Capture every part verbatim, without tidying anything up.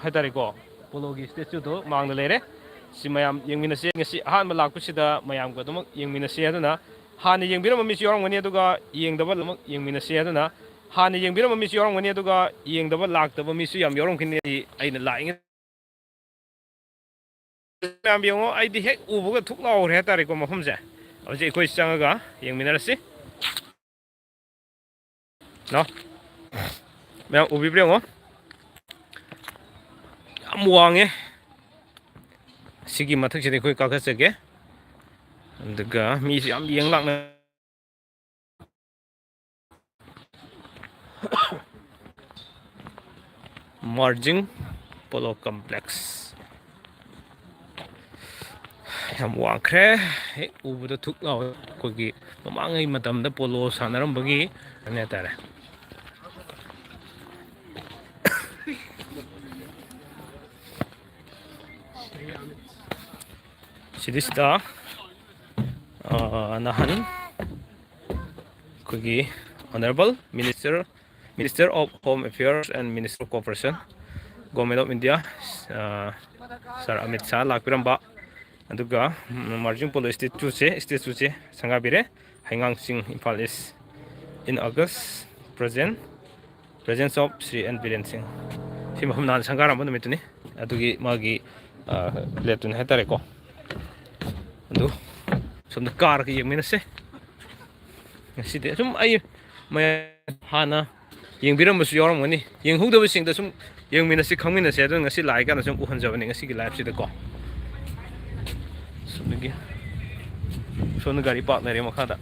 ꯍꯥꯏꯇꯥꯔꯦꯀꯣ, ꯄꯣꯂꯣꯒꯤ ꯁ꯭ꯇꯦꯆꯨꯗꯣ ꯃꯥꯡꯗ ꯂꯩꯔꯦ꯫ ꯁꯤ ꯃꯌꯥꯝ ꯌꯦꯡꯃꯤꯟꯅꯁꯤ꯫ ꯉꯁꯤ ꯑꯍꯥꯟꯕ ꯂꯥꯛꯄꯁꯤꯗ ꯃꯌꯥꯝꯒ ꯑꯗꯨꯃꯛ ꯌꯦꯡꯃꯤꯟꯅꯁꯤ꯫ ꯑꯗꯨꯅ ꯍꯥꯟꯅ ꯌꯦꯡꯕꯤꯔꯝꯕ ꯃꯤꯁꯨ ꯌꯥꯎꯔꯝꯒꯅꯤ, ꯑꯗꯨꯒ ꯌꯦꯡꯗꯕ ꯑꯗꯨꯃꯛ ꯌꯦꯡꯃꯤꯟꯅꯁꯤ꯫ ꯑꯗꯨꯅ ꯍꯥꯟꯅ ꯌꯦꯡꯕꯤꯔꯝꯕ ꯃꯤꯁꯨ ꯌꯥꯎꯔꯝꯒꯅꯤ, ꯑꯗꯨꯒ ꯌꯦꯡꯗꯕ, ꯂꯥꯛꯇꯕ ꯃꯤꯁꯨ ꯌꯥꯝ ꯌꯥꯎꯔꯝꯒꯅꯤ꯫ ꯑꯩꯅ ꯂꯥꯛꯏꯉꯩ ꯃꯌꯥꯝ ꯌꯦꯡꯉꯣ, ꯑꯩꯗꯤ ꯍꯦꯛ ꯎꯕꯒ ꯊꯨꯛ ꯂꯥꯎꯈ꯭ꯔꯦ ꯍꯥꯏꯇꯥꯔꯦꯀꯣ꯫ ꯃꯐꯝꯁꯦ ꯍꯧꯖꯤꯛ ꯑꯩꯈꯣꯏ ꯆꯪꯉꯒ ꯌꯦꯡꯃꯤꯟꯅꯔꯁꯤ꯫ ꯅꯣ, ꯃꯌꯥꯝ ꯎꯕꯤꯕ꯭ꯔꯥ ꯌꯦꯡꯉꯣ꯫ ꯌꯥꯝ ꯋꯥꯡꯉꯦ꯫ ꯁꯤꯒꯤ ꯃꯊꯛꯁꯤꯗ ꯑꯩꯈꯣꯏ ꯀꯥꯈꯠꯆꯒꯦ꯫ ꯑꯗꯨꯒ ꯃꯤꯁꯨ ꯌꯥꯝ ꯌꯦꯡ ꯂꯥꯛꯅ ꯃꯥꯔꯖꯤꯡ ꯄꯣꯂꯣ ꯀꯝꯄ꯭ꯂꯦꯛꯁ꯫ ꯌꯥꯝ ꯋꯥꯡꯈ꯭ꯔꯦ꯫ ꯍꯦꯛ ꯎꯕꯗ ꯊꯨꯛ ꯂꯥꯎꯋꯦ꯫ ꯑꯩꯈꯣꯏꯒꯤ ꯃꯃꯥꯡꯉꯩ ꯃꯇꯝꯗ ꯄꯣꯂꯣ ꯁꯥꯟꯅꯔꯝꯕꯒꯤ ꯍꯥꯏꯇꯥꯔꯦ꯫ ꯁꯤꯗꯩꯁꯤꯗ, ꯑ, ꯅꯍꯥꯟ ꯑꯩꯈꯣꯏꯒꯤ Honourable Minister, Minister of Home Affairs and Minister of Cooperation, Government of India, ꯑ, Sir ꯑꯃꯤꯠ ꯁꯥꯍ ꯂꯥꯛꯄꯤꯔꯝꯕ, ꯑꯗꯨꯒ ꯃꯥꯔꯖꯤꯡ ꯄꯣꯂꯣ ꯁ꯭ꯇꯦꯆꯨꯁꯦ, ꯁ꯭ꯇꯦꯆꯨꯁꯦ ꯁꯪꯒꯥꯕꯤꯔꯦ꯫ ꯍꯩꯉꯥꯡ Ching, Imphal east, in August, present, presence of Shri N Biren Singh. ꯁꯤ ꯃꯐꯝ ꯅꯍꯥꯟ ꯁꯪꯒꯥꯔꯝꯕ ꯅꯨꯃꯤꯠꯇꯨꯅꯤ꯫ ꯑꯗꯨꯒꯤ ꯃꯥꯒꯤ, ꯑ, ꯄ꯭ꯂꯦꯠꯇꯨꯅꯤ ꯍꯥꯏꯇꯥꯔꯦꯀꯣ꯫ ꯑꯗꯨ ꯁꯣꯝꯗ ꯀꯥꯔꯒ ꯌꯦꯡꯃꯤꯟꯅꯁꯦ꯫ ꯉꯁꯤꯗꯤ ꯑꯁꯨꯝ ꯑꯩ ꯃꯌꯥꯝ ꯍꯥꯟꯅ ꯌꯦꯡꯕꯤꯔꯝꯕꯁꯨ ꯌꯥꯎꯔꯝꯒꯅꯤ꯫ ꯌꯦꯡꯍꯧꯗꯕꯁꯤꯡꯗ ꯁꯨꯝ ꯌꯦꯡꯃꯤꯟꯅꯁꯤ, ꯈꯪꯃꯤꯟꯅꯁꯤ꯫ ꯑꯗꯨꯅ ꯉꯁꯤ ꯂꯥꯛꯏ ꯀꯥꯟꯗ ꯁꯨꯝ ꯎꯍꯟꯖꯕꯅꯤ ꯉꯁꯤꯒꯤ ꯂꯥꯏꯐꯁꯤꯗꯀꯣ꯫ ꯁꯣꯝꯗꯒꯤ, ꯁꯣꯝꯗ ꯒꯥꯔꯤ ꯄꯥꯔꯛ ꯂꯩꯔꯦ ꯃꯈꯥꯗ꯫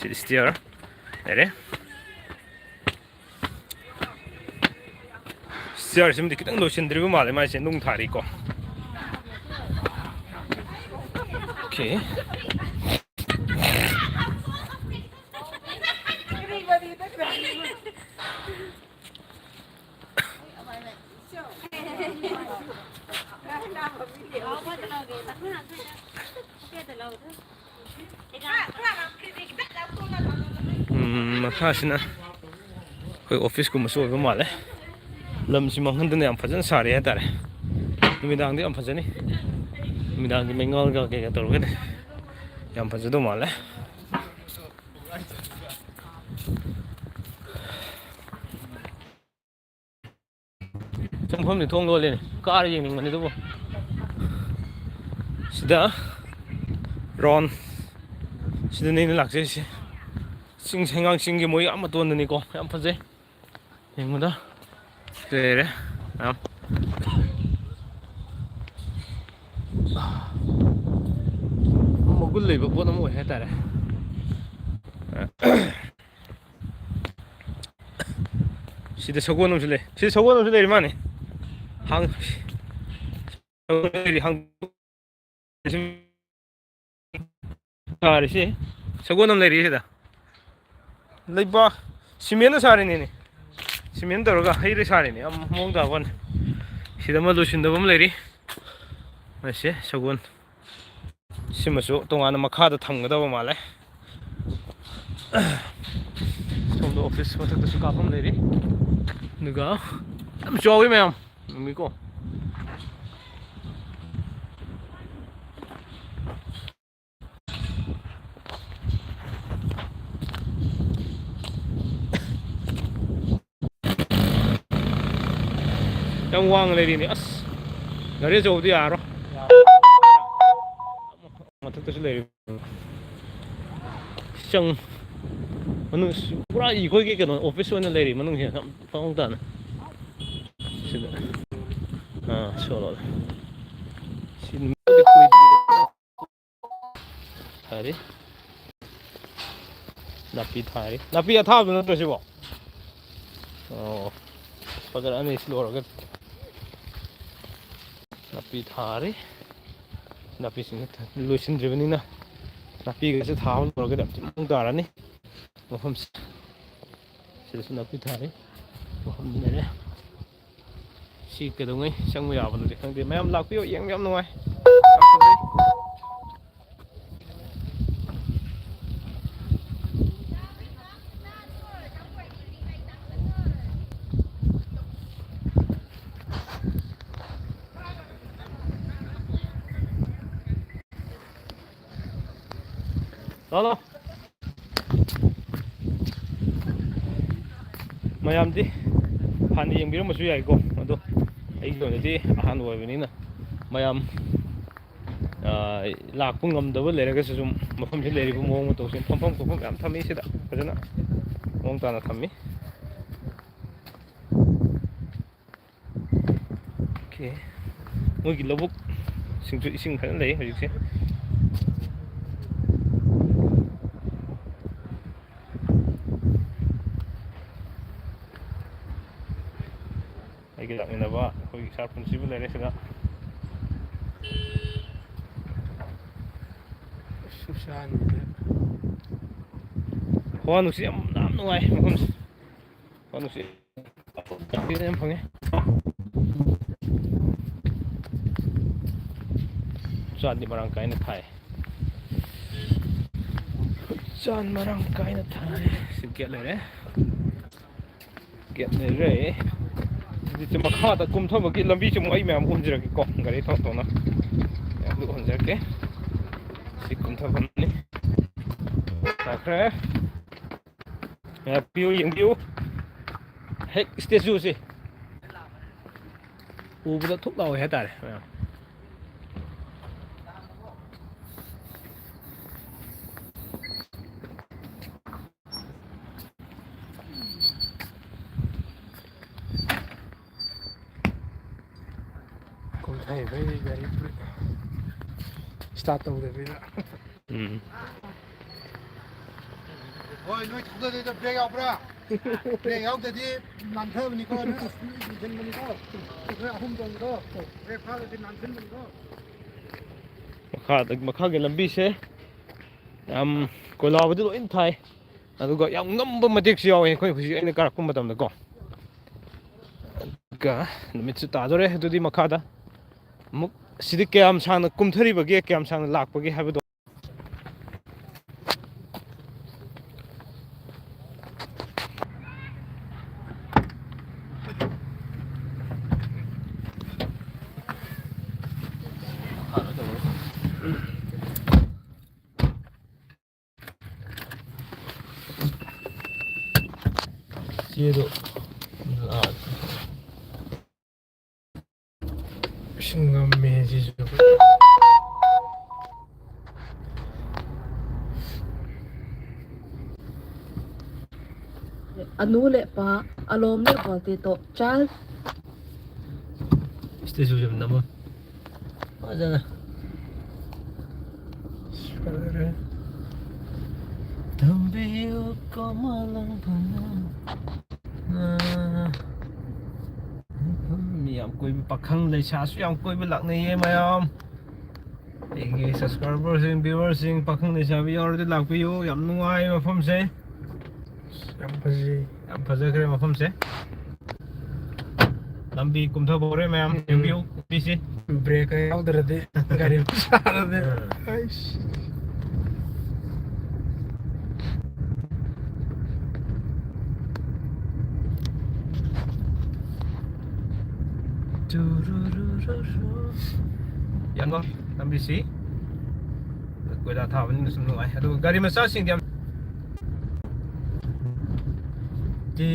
ꯁꯤꯗꯤ ꯁ꯭ꯇꯤꯌꯔ ꯂꯩꯔꯦ꯫ ꯁ꯭ꯇꯤꯌꯔꯁꯤꯃꯗꯤ ꯈꯤꯇꯪ ꯂꯣꯏꯁꯤꯟꯗ꯭ꯔꯤꯕ ꯃꯥꯜꯂꯦ, ꯃꯥꯏꯁꯦ ꯅꯨꯡ ꯊꯥꯔꯤꯀꯣ꯫ ꯑꯣꯀꯦ꯫ ꯎꯝ, ꯃꯈꯥꯁꯤꯅ ꯑꯩꯈꯣꯏ ꯑꯣꯐꯤꯁꯀꯨꯝꯕꯁꯨ ꯑꯣꯏꯕ ꯃꯥꯜꯂꯦ꯫ ꯂꯝꯁꯤ ꯃꯥꯡꯍꯟꯗꯅ ꯌꯥꯝ ꯐꯖꯅ ꯁꯥꯔꯤ ꯍꯥꯏꯇꯥꯔꯦ꯫ ꯅꯨꯃꯤꯗꯥꯡꯗꯤ ꯌꯥꯝ ꯐꯖꯅꯤ꯫ ꯅꯨꯃꯤꯗꯥꯡꯒꯤ ꯃꯩꯉꯥꯜꯒ ꯀꯩꯀꯥ ꯇꯧꯔꯒꯗꯤ ꯌꯥꯝ ꯐꯖꯗꯧ ꯃꯥꯜꯂꯦ꯫ ꯆꯪꯐꯝꯗꯤ ꯊꯣꯡ ꯂꯣꯜꯂꯤꯅꯦ꯫ ꯀꯥꯔ ꯌꯦꯡꯅꯤꯡꯕꯅꯤ ꯑꯗꯨꯕꯨ꯫ ꯁꯤꯗ ꯔꯣꯟ꯫ ꯁꯤꯗꯅꯦ ꯑꯩꯅ ꯂꯥꯛꯆꯩꯁꯦ꯫ ꯆꯤꯡ, ꯍꯩꯉꯥꯡ ꯆꯤꯡꯒꯤ ꯃꯣꯏ ꯑꯥ ꯃꯇꯣꯟꯗꯅꯤꯀꯣ꯫ ꯌꯥꯝ ꯐꯖꯩ꯫ ꯌꯦꯡꯕꯗ ꯂꯩꯔꯦ ꯃꯌꯥꯝ꯫ ꯃꯒꯨꯟ ꯂꯩꯕ ꯄꯣꯠ ꯑꯃ ꯑꯣꯏ ꯍꯥꯏꯇꯥꯔꯦ꯫ ꯁꯤꯗ ꯁꯒꯣꯜ ꯑꯃꯁꯨ ꯂꯩ꯫ ꯁꯤꯗ ꯁꯒꯣꯜ ꯑꯃꯁꯨ ꯂꯩꯔꯤ ꯃꯥꯅꯤ꯫ ꯍꯥꯡ-, ꯁꯒꯣꯜ ꯂꯩꯔꯤ, ꯍꯥꯡ-, ꯁꯥꯔꯤꯁꯤ ꯁꯒꯣꯜ ꯑꯃ ꯂꯩꯔꯤ ꯁꯤꯗ꯫ ꯂꯩꯕꯥꯛ ꯁꯤꯃꯦꯟꯅ ꯁꯥꯔꯤꯅꯤꯅꯦ꯫ ꯁꯤꯃꯦꯟ ꯇꯧꯔꯒ ꯍꯩꯔ ꯁꯥꯔꯤꯅꯤ꯫ ꯌꯥꯝ ꯃꯑꯣꯡ ꯇꯥꯕ ꯋꯥꯅꯤ꯫ ꯁꯤꯗ ꯑꯃ ꯂꯣꯏꯁꯤꯟꯗꯕ ꯑꯃ ꯂꯩꯔꯤ꯫ ꯑꯁꯤ ꯁꯒꯣꯜ꯫ ꯁꯤꯃꯁꯨ ꯇꯣꯉꯥꯟꯅ ꯃꯈꯥꯗ ꯊꯝꯒꯗꯕ ꯃꯥꯜꯂꯦ꯫ ꯁꯣꯝꯗ ꯑꯣꯐꯤꯁ ꯃꯊꯛꯇꯁꯨ ꯀꯥꯞꯐꯝ ꯂꯩꯔꯤ꯫ ꯑꯗꯨꯒ ꯌꯥꯝ ꯆꯥꯎꯋꯤ ꯃꯌꯥꯝ꯫ ꯎꯝꯃꯤꯀꯣ꯫ ꯌꯥꯝ ꯋꯥꯡꯅ ꯂꯩꯔꯤꯅꯦ꯫ ꯑꯁ, ꯒꯥꯔꯤ ꯑꯆꯧꯕꯗꯤ ꯌꯥꯔꯔꯣꯏ꯫ ꯃꯊꯛꯇꯁꯨ ꯂꯩꯔꯤ꯫ ꯆꯪ-, ꯃꯅꯨꯡ ꯄꯨꯔꯥ ꯑꯩꯈꯣꯏꯒꯤ ꯀꯩꯅꯣ ꯑꯣꯐꯤꯁ ꯑꯣꯏꯅ ꯂꯩꯔꯤ ꯃꯅꯨꯡꯁꯤꯗ ꯌꯥꯝ ꯃꯑꯣꯡ ꯇꯥꯅ꯫ ꯁꯤꯗ꯫ ꯑꯥ, ꯁꯣꯂꯣ꯫ ꯁꯤ ꯅꯨꯃꯤꯠꯇꯨꯗꯤ ꯀꯨꯏꯗ꯭ꯔꯤ꯫ ꯊꯥꯔꯤ꯫ ꯅꯥꯄꯤ ꯊꯥꯔꯤ꯫ ꯅꯥꯄꯤ ꯑꯊꯥꯕꯗꯨ ꯅꯠꯇ꯭ꯔꯣ ꯁꯤꯕꯣ? ꯑꯣ꯫ ꯐꯖꯔꯛꯑꯅꯤ ꯁꯤ ꯂꯣꯏꯔꯒ꯫ ꯅꯥꯄꯤ ꯊꯥꯔꯤ꯫ ꯅꯥꯄꯤꯁꯤꯡꯁꯦ ꯂꯣꯏꯁꯤꯟꯗ꯭ꯔꯤꯕꯅꯤꯅ ꯅꯥꯄꯤꯒꯁꯦ ꯊꯥꯕ ꯂꯣꯏꯔꯒꯗꯤ ꯌꯥꯝ ꯊꯤꯅ ꯃꯑꯣꯡ ꯇꯥꯔꯅꯤ꯫ ꯃꯐꯝꯁꯦ꯫ ꯁꯤꯗꯁꯨ ꯅꯥꯄꯤ ꯊꯥꯔꯤ꯫ ꯃꯐꯝꯗ ꯂꯩꯔꯦ꯫ ꯁꯤ ꯀꯩꯗꯧꯉꯩ ꯆꯪꯕ ꯌꯥꯕꯅꯣꯗꯤ ꯈꯪꯗꯦ꯫ ꯃꯌꯥꯝ ꯂꯥꯛꯄꯤꯌꯨ, ꯌꯦꯡꯕ ꯌꯥꯝ ꯅꯨꯡꯉꯥꯏ꯫ ꯂꯥꯛꯑꯣ, ꯂꯥꯛꯑꯣ꯫ ꯃꯌꯥꯝꯗꯤ ꯍꯥꯟꯅ ꯌꯦꯡꯕꯤꯔꯝꯕꯁꯨ ꯌꯥꯏꯀꯣ, ꯑꯗꯣ ꯑꯩꯒꯤ ꯑꯣꯏꯅꯗꯤ ꯑꯍꯥꯟꯕ ꯑꯣꯏꯕꯅꯤꯅ ꯃꯌꯥꯝ, ꯑ, ꯂꯥꯛꯄ ꯉꯝꯗꯕ ꯂꯩꯔꯒꯁꯨ ꯁꯨꯝ ꯃꯐꯝꯁꯤꯗ ꯂꯩꯔꯤꯕ ꯃꯑꯣꯡ ꯃꯇꯧꯁꯦ ꯐꯝꯐꯝ ꯈꯣꯠꯐꯝ ꯌꯥꯝ ꯊꯝꯃꯤ ꯁꯤꯗ, ꯐꯖꯅ ꯃꯑꯣꯡ ꯇꯥꯅ ꯊꯝꯃꯤ꯫ ꯑꯣꯀꯦ꯫ ꯃꯣꯏꯒꯤ ꯂꯧꯕꯨꯛꯁꯤꯡꯁꯨ ꯏꯁꯤꯡ ꯐꯖꯅ ꯂꯩ ꯍꯧꯖꯤꯛꯁꯦ꯫ ꯑꯩꯒ ꯂꯥꯛꯃꯤꯟꯅꯕ ꯑꯩꯈꯣꯏꯒꯤ ꯁꯥꯔ ꯄꯨꯟꯁꯤꯕꯨ ꯂꯩꯔꯦ ꯁꯤꯗ꯫ ꯁꯨꯁꯥꯟꯁꯦ꯫ ꯍꯋꯥ ꯅꯨꯡꯁꯤꯠ ꯌꯥꯝ, ꯌꯥꯝ ꯅꯨꯡꯉꯥꯏ ꯃꯐꯝꯁꯦ꯫ ꯍꯋꯥ ꯅꯨꯡꯁꯤꯠ ꯌꯥꯝ ꯐꯪꯉꯦ꯫ ꯎꯆꯥꯟꯗꯤ ꯃꯔꯥꯡ ꯀꯥꯏꯅ ꯊꯥꯏ꯫ ꯎꯆꯥꯟ ꯃꯔꯥꯡ ꯀꯥꯏꯅ ꯊꯥꯏ꯫ ꯁꯤ ꯒꯦꯠ ꯂꯩꯔꯦ꯫ ꯒꯦꯠ ꯂꯩꯔꯦ꯫ ꯍꯧꯖꯤꯛꯁꯦ ꯃꯈꯥꯗ ꯀꯨꯝꯊꯕꯒꯤ ꯂꯝꯕꯤꯁꯦ ꯑꯃꯨꯛ ꯑꯩ ꯃꯌꯥꯝ ꯎꯍꯟꯖꯔꯛꯀꯦꯀꯣ, ꯒꯥꯔꯤ ꯊꯧ ꯊꯧꯅ ꯃꯌꯥꯝꯗꯨ ꯎꯍꯟꯖꯔꯛꯀꯦ꯫ ꯁꯤ ꯀꯨꯝꯊꯐꯝꯅꯤ꯫ ꯂꯥꯛꯈ꯭ꯔꯦ꯫ ꯃꯌꯥꯝ ꯄꯤꯌꯨ, ꯌꯦꯡꯕꯤꯌꯨ꯫ ꯍꯦꯛ ꯁ꯭ꯇꯦꯆꯨꯁꯦ ꯎꯕꯗ ꯊꯨꯛ ꯂꯥꯎꯋꯦ ꯍꯥꯏꯇꯥꯔꯦ ꯃꯌꯥꯝ꯫ ꯀꯨꯝꯊꯔꯤꯕꯩ ꯒꯥꯔꯤ ꯁ꯭ꯇꯥꯔꯠ ꯇꯧꯗꯕꯤꯗ꯫ ꯎꯝ꯫ ꯍꯣꯏ, ꯅꯣꯏ ꯊꯧꯗꯗꯣꯏꯗꯣ ꯕ꯭ꯔꯦꯛ ꯌꯥꯎꯕ꯭ꯔꯥ? ꯕ꯭ꯔꯦꯛ ꯌꯥꯎꯗꯗꯤ ꯅꯥꯟꯊꯕꯅꯤꯀꯣ, ꯅꯣꯏ ꯅꯥꯟꯊꯟꯕꯅꯤꯀꯣ꯫ ꯅꯣꯏ ꯑꯍꯨꯝ ꯇꯣꯡꯕꯗꯣ ꯕ꯭ꯔꯦꯛ ꯐꯥꯗꯗꯤ ꯅꯥꯟꯊꯟꯕꯅꯤꯀꯣ꯫ ꯃꯈꯥꯗ, ꯃꯈꯥꯒꯤ ꯂꯝꯕꯤꯁꯦ ꯌꯥꯝ ꯀꯣꯏꯂꯥꯕꯨꯗꯤ ꯂꯣꯏ ꯊꯥꯏ, ꯑꯗꯨꯒ ꯌꯥꯝ ꯉꯝꯕ ꯃꯇꯦꯛꯁꯨ ꯌꯥꯎꯋꯦ ꯑꯩꯈꯣꯏ ꯍꯧꯖꯤꯛ ꯑꯩꯅ ꯀꯥꯔꯛꯄ ꯃꯇꯝꯗꯀꯣ꯫ ꯑꯗꯨꯒ ꯅꯨꯃꯤꯠꯁꯨ ꯇꯥꯗꯣꯔꯦ꯫ ꯑꯗꯨꯗꯤ ꯃꯈꯥꯗ ꯑꯃꯨꯛ ꯁꯤꯗꯤ ꯀꯌꯥꯝ ꯁꯥꯡꯅ ꯀꯨꯝꯊꯔꯤꯕꯒꯦ, ꯀꯌꯥꯝ ꯁꯥꯡꯅ ꯂꯥꯛꯄꯒꯦ ꯍꯥꯏꯕꯗꯣ꯫ ꯏꯆꯦꯗꯣ ꯂꯥꯛꯑꯗꯤ꯫ ꯏꯁꯤꯡ ꯉꯝꯃꯦ ꯁꯤꯁꯨ꯫ ꯑꯅꯨ ꯂꯦꯞꯄ, ꯑꯂꯣꯝ ꯂꯦꯞꯄ ꯇꯦꯇꯣ, ꯆꯥꯏꯜ꯫ ꯁꯤꯗꯩꯁꯨ ꯁꯨꯝ ꯅꯝꯃꯣ꯫ ꯐꯖꯅ꯫ ꯐꯖꯔꯦ꯫ ꯊꯝꯕꯤꯌꯨ ꯀꯃꯂꯪ ꯐꯅ꯫ ꯃꯤ ꯌꯥꯝ ꯀꯣꯏꯕ, ꯄꯥꯈꯪ ꯂꯩꯁꯥꯁꯨ ꯌꯥꯝ ꯀꯣꯏꯕ ꯂꯥꯛꯅꯩꯌꯦ ꯃꯌꯥꯝ꯫ ꯑꯩꯒꯤ subscriberꯁꯤꯡ, viewerꯁꯤꯡ, ꯄꯥꯈꯪ ꯂꯩꯁꯥꯕꯤ ꯌꯥꯎꯔꯗꯤ ꯂꯥꯛꯄꯤꯌꯨ꯫ ꯌꯥꯝ ꯅꯨꯡꯉꯥꯏ ꯃꯐꯝꯁꯦ꯫ ꯌꯥꯝ ꯐꯖꯩ꯫ ꯌꯥꯝ ꯐꯖꯈ꯭ꯔꯦ ꯃꯐꯝꯁꯦ꯫ ꯂꯝꯕꯤ ꯀꯨꯝꯊꯕ ꯍꯧꯔꯦ ꯃꯌꯥꯝ꯫ ꯎꯝ꯫ ꯌꯦꯡꯕꯤꯌꯨ ꯂꯝꯕꯤꯁꯤ꯫ ꯕ꯭ꯔꯦꯛꯀ ꯌꯥꯎꯗ꯭ꯔꯗꯤ ꯒꯥꯔꯤ ꯃꯆꯥꯗꯗꯤ꯫ ꯑꯥ꯫ ꯑꯩꯁ꯫ ꯌꯥꯝꯕ ꯂꯝꯕꯤꯁꯤ ꯀꯣꯏꯂꯥ ꯊꯥꯕꯅꯤꯅ ꯁꯨꯝ ꯅꯨꯡꯉꯥꯏ꯫ ꯑꯗꯨꯒ ꯒꯥꯔꯤ ꯃꯆꯥꯁꯤꯡꯗꯤ ꯌꯥꯝ ꯇꯤ꯫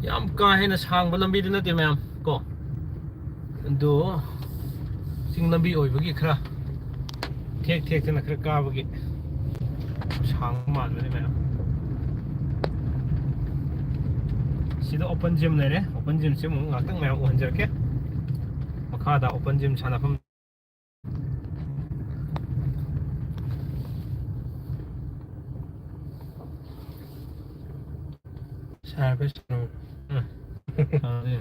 ꯌꯥꯝ ꯀꯥ ꯍꯦꯟꯅ ꯁꯥꯡꯕ ꯂꯝꯕꯤꯗꯤ ꯅꯠꯇꯦ ꯃꯌꯥꯝ ꯀꯣ, ꯑꯗꯣ ꯆꯤꯡ ꯂꯝꯕꯤ ꯑꯣꯏꯕꯒꯤ ꯈꯔ ꯊꯦꯛ ꯊꯦꯛꯇꯅ ꯈꯔ ꯀꯥꯕꯒꯤ ꯁꯥꯡꯕ ꯃꯥꯟꯕꯅꯤ ꯃꯌꯥꯝ꯫ ꯁꯤꯗ open gym ꯂꯩꯔꯦ, open gymꯁꯤ ꯑꯃꯨꯛ ꯉꯥꯛꯇꯪ ꯃꯌꯥꯝ ꯎꯍꯟꯖꯔꯛꯀꯦ꯫ ꯃꯈꯥꯗ open gym ꯁꯥꯟꯅꯐꯝ꯫ ꯁꯥꯔ ꯕꯦꯁ꯫ ꯎꯝ꯫ ꯑꯗꯨꯅꯤ꯫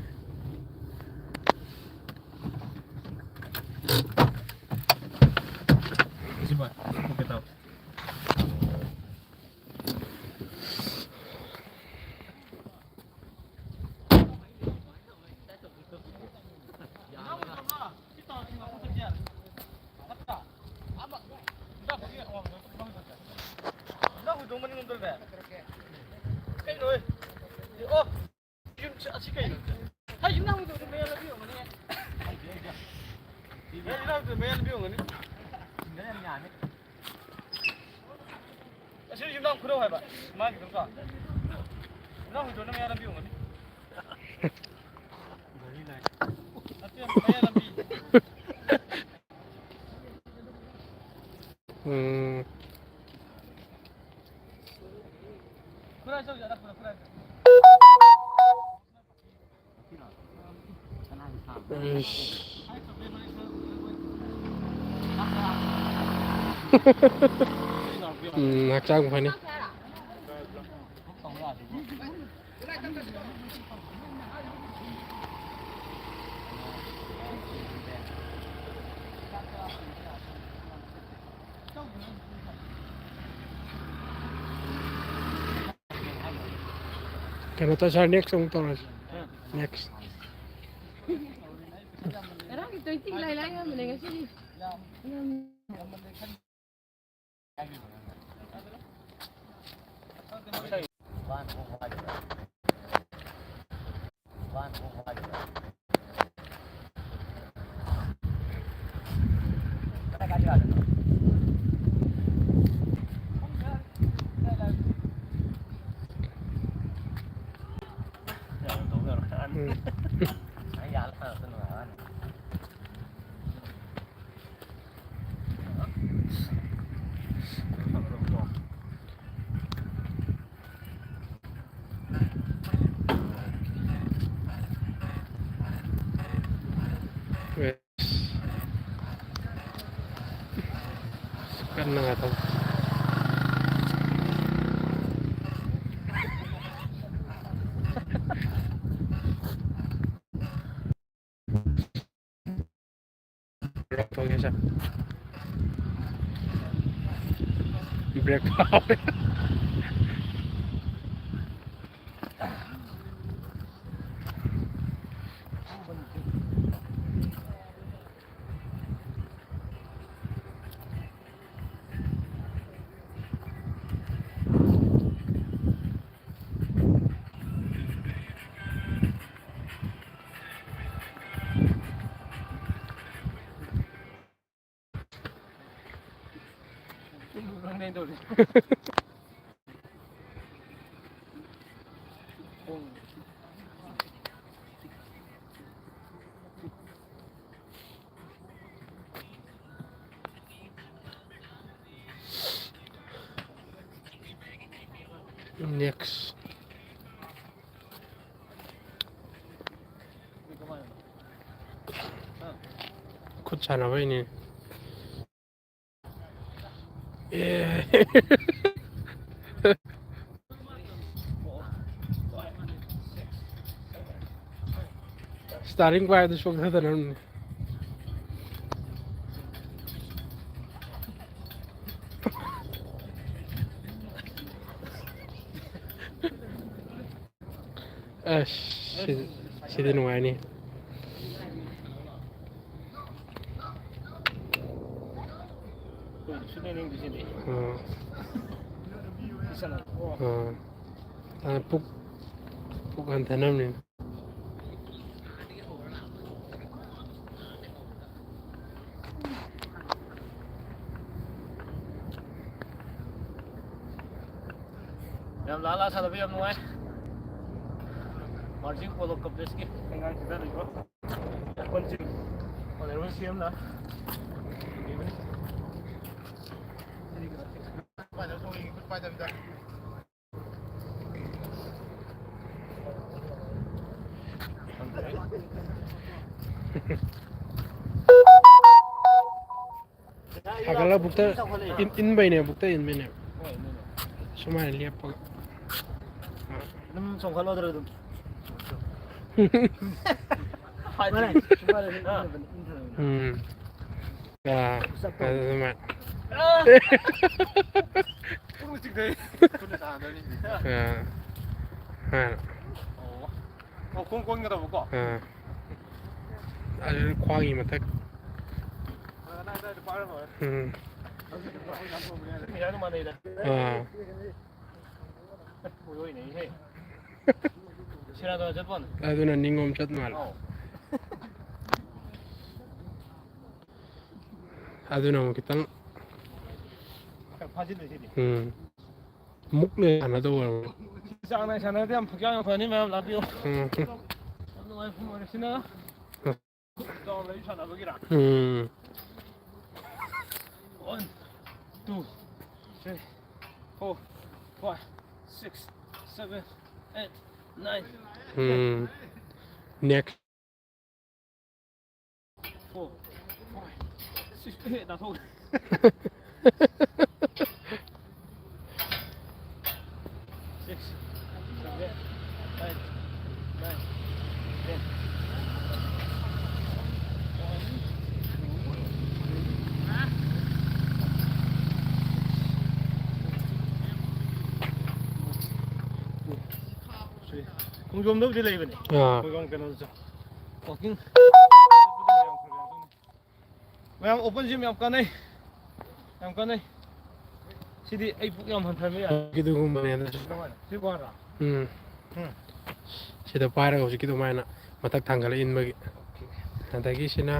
ꯀꯩꯅꯣ? ꯑꯣ! ꯌꯨꯝ ꯑꯁꯤ ꯀꯩꯅꯣ? ꯍꯥꯏ, ꯌꯨꯝ ꯅꯥꯎꯒꯤꯗꯣ ꯑꯗꯨꯝ ꯃꯌꯥ ꯂꯝꯕꯤ ꯑꯣꯏꯔꯝꯒꯅꯤ꯫ ꯌꯨꯝ ꯅꯥꯎꯒꯤꯗꯣ ꯃꯌꯥ ꯂꯝꯕꯤ ꯑꯣꯏꯔꯝꯒꯅꯤ꯫ ꯑꯁꯤ ꯌꯨꯝꯅꯥꯝ ꯈꯨꯔꯧ ꯍꯥꯏꯕ꯫ ꯃꯥꯒꯤꯗꯣ ꯀꯣ꯫ ꯌꯨꯝꯅꯥꯝ ꯍꯨꯏꯗꯣꯟꯅ ꯃꯌꯥ ꯂꯝꯕꯤ ꯑꯣꯏꯔꯝꯒꯅꯤ꯫ ꯅꯠꯇꯦ, ꯃꯌꯥ ꯂꯝꯕꯤ꯫ ꯎꯝ꯫ ꯈꯨꯔꯥꯏ ꯆꯧꯁꯦ, ꯑꯅꯛꯄꯗ ꯈꯨꯔꯥꯏꯗ꯫ ꯏꯁ꯫ ꯎꯝ, ꯍꯛꯆꯥꯡ ꯐꯅꯤ꯫ ꯀꯩꯅꯣ ꯇꯧꯁꯦ, next ꯑꯃꯨꯛ ꯇꯧꯔꯁꯤ꯫ Next꯫ ꯉꯔꯥꯡꯒꯤ twenty ꯂꯥꯏ ꯂꯥꯏ ꯉꯝꯕꯅꯦ ꯉꯁꯤꯗꯤ꯫ ꯎꯝ꯫ ꯀꯟꯅ ꯉꯥꯏꯈꯣ꯫ ꯂꯧꯊꯣꯛꯀꯦꯁꯦ꯫ ꯕ꯭ꯔꯦꯛ ꯐꯥꯎꯔꯦ꯫ Next. ꯈꯨꯠ ꯁꯥꯟꯅꯕꯩꯅꯦ꯫ ꯑꯦ꯫ ꯏꯁꯇꯥꯔꯤꯡ ꯄꯥꯏꯕꯗ ꯁꯣꯛꯊꯗꯅꯕꯅꯦ꯫ ꯑꯁ, ꯁꯤꯗꯤ, ꯁꯤꯗꯤ ꯅꯨꯡꯉꯥꯏꯅꯤ꯫ ꯑꯥ꯫ ꯑꯥ꯫ ꯑꯥ, ꯄꯨꯛ, ꯄꯨꯛ ꯍꯟꯊꯅꯕꯅꯤ꯫ ꯌꯥꯝ ꯂꯥ ꯂꯥ ꯁꯥꯟꯅꯕ ꯌꯥꯝ ꯅꯨꯡꯉꯥꯏ꯫ ꯃꯥꯔꯖꯤꯡ ꯄꯣꯂꯣ ꯀꯝꯄ꯭ꯂꯦꯛꯁꯀꯤ ꯑꯉꯥꯡꯁꯤꯗ ꯂꯩꯕ ꯀꯣꯟꯁꯤꯡ ꯑꯣꯅꯔꯦꯕꯜ ꯁꯤ ꯑꯦꯝꯅ ꯄꯤꯕꯅꯤ꯫ ꯍꯥꯒꯠꯂ ꯕꯨꯛꯇ ꯏꯟ-, ꯏꯟꯕꯩꯅꯦ, ꯕꯨꯛꯇ ꯏꯟꯕꯩꯅꯦ꯫ ꯁꯨꯃꯥꯏꯅ ꯂꯦꯞꯄꯒ꯫ ꯑꯗꯨꯝ ꯆꯣꯡꯈꯠꯂꯣꯗ꯭ꯔꯣ ꯑꯗꯨꯝ? ꯍꯥꯏꯗꯤ, ꯁꯨꯃꯥꯏꯅ ꯑꯗꯨꯝ ꯏꯟꯊꯕꯅꯤ, ꯏꯟꯊꯕꯅꯤ꯫ ꯎꯝ꯫ ꯑꯥ, ꯑꯗꯨꯃꯥꯏꯅ꯫ ꯄꯨꯡ ꯆꯤꯛꯊꯩ꯫ ꯊꯨꯅ ꯁꯥꯟꯅꯗꯣꯏꯅꯤ꯫ ꯑꯥ, ꯍꯥꯏꯅ꯫ ꯑꯣ꯫ ꯑꯣ, ꯈꯣꯡ ꯀꯣꯟꯒꯗꯕꯀꯣ꯫ ꯑꯥ꯫ ꯑꯗꯨ ꯈ꯭ꯋꯥꯡꯒꯤ ꯃꯊꯛ꯫ ꯑꯗꯨꯃꯥꯏꯅ ꯇꯧꯔꯗꯤ ꯄꯥꯏꯔꯝꯃꯔꯣꯏ꯫ ꯎꯝ꯫ ꯍꯧꯖꯤꯛ ꯌꯥꯝ ꯇꯧꯕꯅꯦ꯫ ꯑꯥ꯫ ꯑꯣꯏꯔꯣꯏꯅꯦꯍꯦ꯫ ꯁꯦꯔꯥꯟ ꯇꯨꯔꯥꯟ ꯆꯠꯄ ꯋꯥꯅꯤ꯫ ꯑꯗꯨꯅ ꯅꯤꯉꯣꯝ ꯆꯠ ꯃꯥꯜꯂꯦ꯫ ꯑꯧ꯫ ꯑꯗꯨꯅ ꯑꯃꯨꯛ ꯈꯤꯇꯪ ꯈꯔ ꯐꯥꯖꯤꯜꯂꯦ ꯁꯤꯗꯤ꯫ ꯎꯝ꯫ ꯃꯨꯛꯅ ꯁꯥꯟꯅꯗꯧ ꯑꯣꯏꯔꯕ꯫ ꯆꯥꯡ ꯅꯥꯏ ꯁꯥꯟꯅꯔꯗꯤ ꯌꯥꯝ ꯍꯛꯆꯥꯡ ꯌꯥꯝ ꯐꯅꯤ, ꯃꯌꯥꯝ ꯂꯥꯛꯄꯤꯌꯨ꯫ ꯎꯝ꯫ ꯌꯥꯝ ꯅꯨꯡꯉꯥꯏꯕ ꯃꯐꯝ ꯑꯣꯏꯔꯦ ꯁꯤꯅ꯫ ꯆꯥꯎꯅ ꯂꯩ ꯁꯥꯟꯅꯕꯒꯤꯔꯥ? ꯎꯝ꯫ One, two, three, four, five, six, seven, eight, nine, ꯎꯝ꯫ Next꯫ Four, five, six, ꯑꯦ, ꯅꯥꯊꯣꯛ꯫ Six, seven, eight, nine, ten. ꯈꯣꯡꯖꯣꯝꯗꯕꯨꯗꯤ ꯂꯩꯕꯅꯦ꯫ ꯑꯥ꯫ ꯑꯩꯈꯣꯏ ꯀꯩꯅꯣꯗꯁꯨ꯫ Walking꯫ ꯃꯌꯥꯝ open gym ꯌꯥꯝ ꯀꯥꯟꯅꯩ꯫ ꯌꯥꯝ ꯀꯥꯟꯅꯩ꯫ ꯁꯤꯗꯤ ꯑꯩ ꯄꯨꯛ ꯌꯥꯝ ꯍꯟꯊꯍꯟꯕ ꯌꯥꯏ꯫ ꯑꯗꯨꯒꯨꯝꯕꯅꯦ ꯑꯗꯨꯁꯨ꯫ ꯀꯃꯥꯏꯅ? ꯁꯤ ꯋꯥꯔ? ꯎꯝ꯫ ꯎꯝ꯫ ꯁꯤꯗ ꯄꯥꯏꯔꯒ ꯍꯧꯖꯤꯛꯀꯤ ꯑꯗꯨꯃꯥꯏꯅ ꯃꯊꯛ ꯊꯥꯡꯒꯠꯂ ꯏꯟꯕꯒꯤ꯫ ꯑꯗꯒꯤ ꯁꯤꯅ,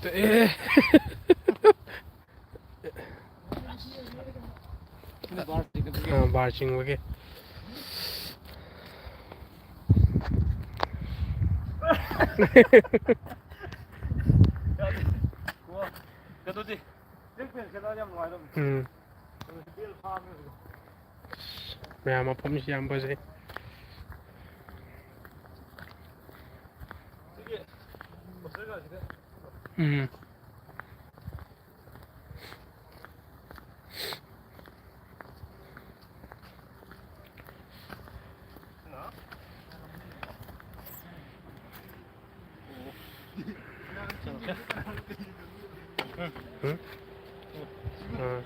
ꯑꯦ꯫ ꯁꯤꯅ bar ꯆꯤꯡꯕꯒꯤ꯫ ꯑꯥ, bar ꯆꯤꯡꯕꯒꯤ꯫ ꯀꯩꯅꯣꯗꯤ, ꯆꯦꯛ ꯄꯦꯟ ꯁꯦꯠꯂꯛꯑꯗꯤ ꯌꯥꯝ ꯅꯨꯡꯉꯥꯏꯗꯧꯅꯤ꯫ ꯎꯝ꯫ ꯕꯦꯜ ꯐꯥꯕꯅꯦ ꯍꯧꯖꯤꯛ꯫ ꯃꯌꯥꯝ ꯃꯐꯝꯁꯤ ꯌꯥꯝ ꯐꯖꯩ꯫ ꯁꯤꯒꯤ poster ꯒꯁꯤꯗ꯫ ꯎꯝ꯫ ꯎꯝ? ꯎꯝ꯫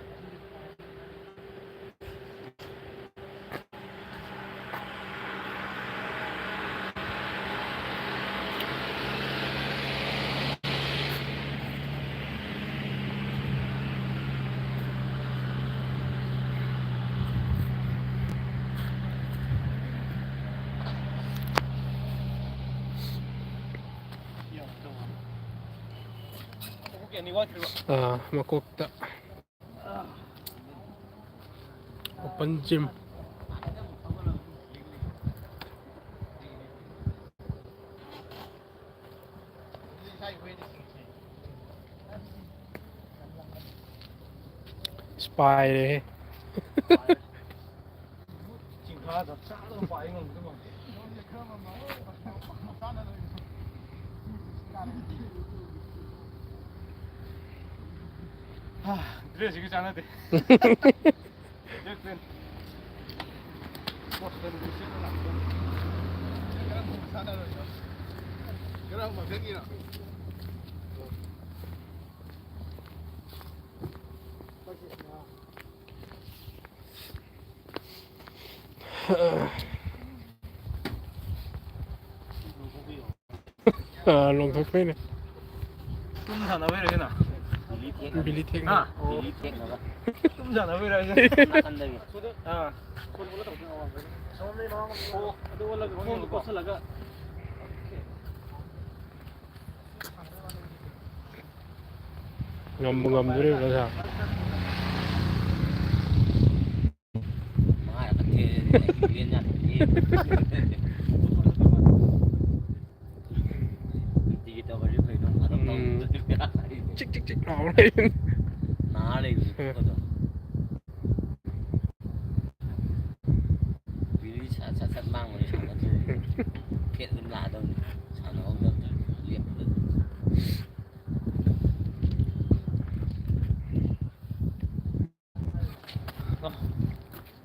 ꯑꯥ, ꯃꯀꯣꯛꯇ꯫ Open gym꯫ ꯏꯁ, ꯄꯥꯏꯔꯦꯍꯦ꯫ ꯗ꯭ꯔꯦꯁꯁꯤꯒ ꯆꯥꯟꯅꯗꯦ꯫ Black pen. ꯀꯔꯝꯕ ꯁꯥꯟꯅꯔꯣꯏꯅꯣ? ꯀꯔꯝꯕ ꯃꯈꯜꯒꯤꯅꯣ? ꯑꯥ, ꯂꯣꯡꯊꯣꯛꯄꯩꯅꯦ꯫ ꯇꯨꯝ ꯁꯥꯟꯅꯕꯩꯔꯣ ꯁꯤꯅ? ꯕꯤꯂꯤ ꯊꯦꯛꯅꯕ꯫ ꯍꯥ? ꯕꯤꯂꯤ ꯊꯦꯛꯅꯕ꯫ ꯇꯨꯝ ꯁꯥꯟꯅꯕꯩꯔꯣ ꯍꯥꯏꯁꯦ? ꯅꯥꯀꯟꯗꯒꯤ꯫ ꯑꯥ꯫ ꯑꯣ, ꯑꯗꯨ ꯑꯣꯜꯂꯒ ꯈꯣꯡꯗꯣ ꯀꯣꯠꯁꯜꯂꯒ꯫ ꯉꯝꯕꯨ ꯉꯝꯗꯣꯔꯤꯕ꯭ꯔꯥ, ꯁꯥ? ꯃꯉꯥꯔꯛꯀ ꯊꯦꯡꯉꯦ, ꯂꯦꯟ ꯌꯥꯗꯕꯒꯤ꯫ ꯅꯨꯡꯇꯤꯒꯤ ꯇꯧꯔꯗꯤ ꯐꯩ, ꯅꯣꯡ ꯐꯥꯗꯣꯛ ꯎꯝ꯫ ꯇꯧꯕꯗꯨꯗꯤ ꯕꯦꯔꯥ ꯀꯥꯏꯅꯦ꯫ ꯆꯤꯛ ꯆꯤꯛ ꯆꯤꯛ ꯂꯥꯎꯔꯦ꯫ ꯅꯥ ꯂꯩꯕꯅꯤ ꯎꯝ꯫ ꯈꯨꯠꯀꯗꯣ꯫ ꯕꯤꯔꯤ ꯁꯠ ꯁꯠ ꯁꯠ ꯂꯥꯡꯕꯅꯤ ꯁꯥꯟꯅꯗ꯭ꯔꯗꯤ꯫ ꯐꯦꯠ ꯑꯗꯨꯝ ꯂꯥꯛꯑꯗꯧꯅꯤ꯫ ꯁꯥꯟꯅꯍꯧꯗꯕꯗ ꯂꯦꯞꯄꯗ꯫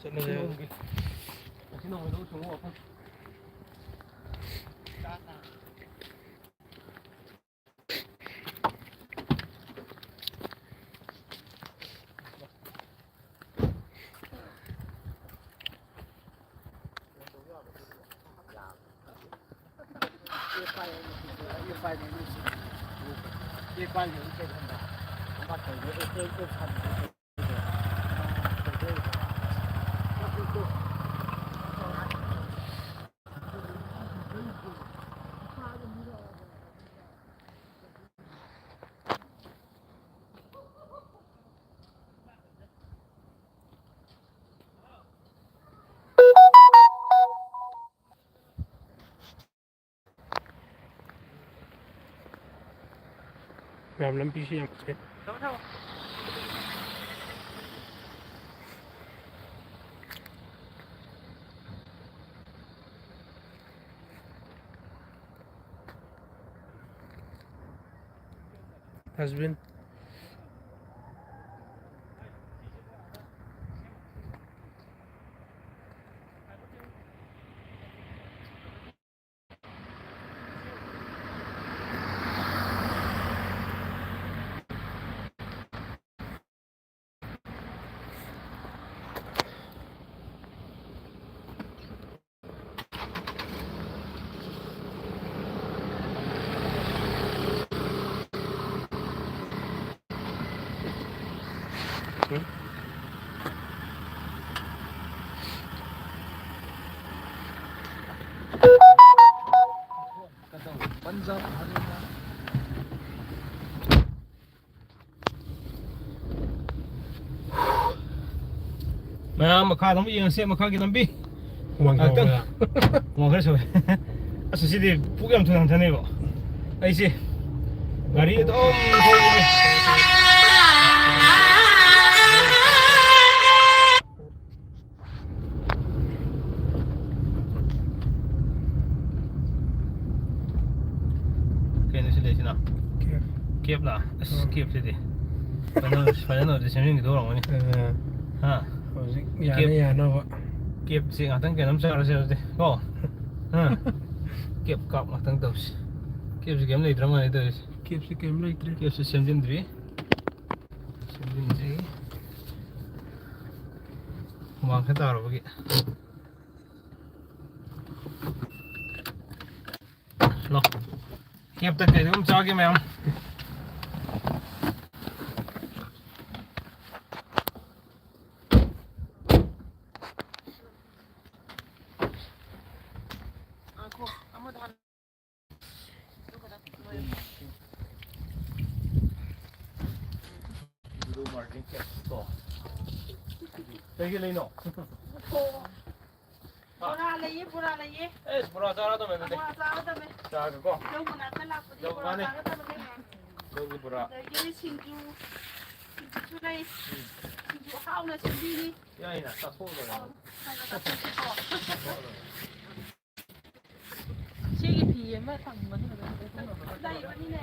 ꯆꯠꯂꯁꯦ꯫ ꯉꯁꯤ ꯅꯣꯡꯃꯩ ꯂꯧ ꯁꯨꯡꯉꯨ ꯋꯥꯐꯝ꯫ ꯃꯌꯥꯝ ꯂꯝꯕꯤꯁꯤ ꯌꯥꯝ ꯐꯖꯩ꯫ ꯗꯁꯕꯤꯟ꯫ ꯄꯟꯖꯥꯕ ꯍꯔꯤꯌꯥꯅꯥ꯫ ꯃꯌꯥꯝ ꯃꯈꯥ ꯑꯗꯨꯝ ꯌꯦꯡꯉꯁꯦ, ꯃꯈꯥꯒꯤ ꯂꯝꯕꯤ꯫ ꯍꯨꯃꯥꯡ ꯉꯥꯏꯍꯥꯛꯇꯪ꯫ ꯁꯧꯕ꯭ꯔꯥ? ꯍꯨꯃꯥꯡ ꯈꯔ ꯁꯧꯋꯦ꯫ ꯑꯁ, ꯁꯤꯗꯤ ꯄꯨꯛ ꯌꯥꯝ ꯊꯨꯅ ꯍꯟꯊꯅꯦꯕ꯫ ꯑꯩꯁꯦ ꯒꯥꯔꯤ ꯑꯗꯨꯝ ꯊꯧꯕꯅꯦ꯫ ꯀꯩꯅꯣ ꯁꯤ ꯂꯩꯁꯤꯅ? ꯀꯦꯞ꯫ ꯀꯦꯞꯂꯥ? ꯑꯁ, ꯎꯝ꯫ ꯀꯦꯞꯁꯤꯗꯤ ꯐꯥꯏꯅꯦꯜ, ꯐꯥꯏꯅꯦꯜ ꯑꯣꯏꯔꯗꯤ ꯁꯦꯝꯖꯤꯟꯈꯤꯗꯧ ꯑꯣꯏꯔꯝꯒꯅꯤ꯫ ꯑ, ꯍꯥ? ꯍꯧꯖꯤꯛ ꯌꯥꯅ ꯀꯦꯞ꯫ ꯌꯥꯅꯕ꯫ ꯀꯦꯞꯁꯤ ꯉꯥꯛꯇꯪ ꯀꯩꯅꯣꯝ ꯆꯥꯔꯁꯦ ꯑꯗꯨꯗꯤ, ꯀꯣ? ꯍꯥ? ꯀꯦꯞ ꯀꯥꯞ ꯉꯥꯛꯇꯪ ꯇꯧꯁꯤ꯫ ꯀꯦꯞꯁꯤ ꯀꯩꯝ ꯂꯩꯇ꯭ꯔ ꯃꯥꯜꯂꯦ ꯇꯧꯔꯤꯁꯦ꯫ ꯀꯦꯞꯁꯤ ꯀꯩꯝ ꯂꯩꯇ꯭ꯔꯦ꯫ ꯀꯦꯞꯁꯤ ꯁꯦꯝꯖꯤꯟꯗ꯭ꯔꯤ꯫ ꯁꯦꯝꯖꯤꯟꯗ꯭ꯔꯤ꯫ ꯍꯨꯃꯥꯡ ꯈꯔ ꯇꯥꯔꯨꯕꯒꯤ꯫ ꯂꯥꯎ꯫ ꯀꯦꯞꯇ ꯀꯩꯅꯣꯝ ꯆꯥꯒꯦ ꯃꯌꯥꯝ꯫ ꯉꯥꯏꯈꯣ, ꯑꯃꯗꯣ ꯍꯥꯟꯅ꯫ ꯀꯩꯒꯤ ꯂꯩꯅꯣ? ꯕꯣꯔꯥ ꯂꯩꯌꯦ, ꯕꯣꯔꯥ ꯂꯩꯌꯦ꯫ ꯑꯦ, ꯕꯣꯔꯥ ꯆꯥꯔꯗꯕꯅꯦ ꯑꯗꯨꯗꯤ꯫ ꯕꯣꯔꯥ ꯆꯥꯔꯗꯕꯅꯦ꯫ ꯆꯥꯔꯒꯦꯀꯣ꯫ ꯂꯧ ꯃꯅꯥꯛꯇ ꯂꯥꯛꯄꯗꯤ ꯂꯧ ꯕꯣꯔꯥ ꯃꯥꯅꯦ꯫ ꯆꯥꯒꯗꯕꯅꯦ꯫ ꯂꯧꯒꯤ ꯕꯣꯔꯥ꯫ ꯑꯗꯒꯤ ꯁꯤꯡꯖꯨ, ꯁꯤꯡꯖꯨꯁꯨ ꯂꯩ꯫ ꯎꯝ꯫ ꯁꯤꯡꯖꯨ ꯑꯍꯥꯎꯅ ꯁꯦꯝꯕꯤꯅꯤ꯫ ꯌꯥꯏꯅ, ꯆꯥꯊꯣꯛꯑꯒ ꯑꯧ, ꯂꯣꯏꯔꯦ꯫ ꯍꯥꯟꯅ ꯆꯥꯊꯣꯛꯁꯤꯀꯣ꯫ ꯆꯥꯊꯣꯛꯑꯒ ꯂꯣꯏꯔꯦ꯫ ꯁꯤꯒꯤ ꯐꯤ ꯑꯃ ꯊꯝꯕꯅꯤ ꯐꯖꯅ ꯂꯩꯕꯅꯤꯅꯦ꯫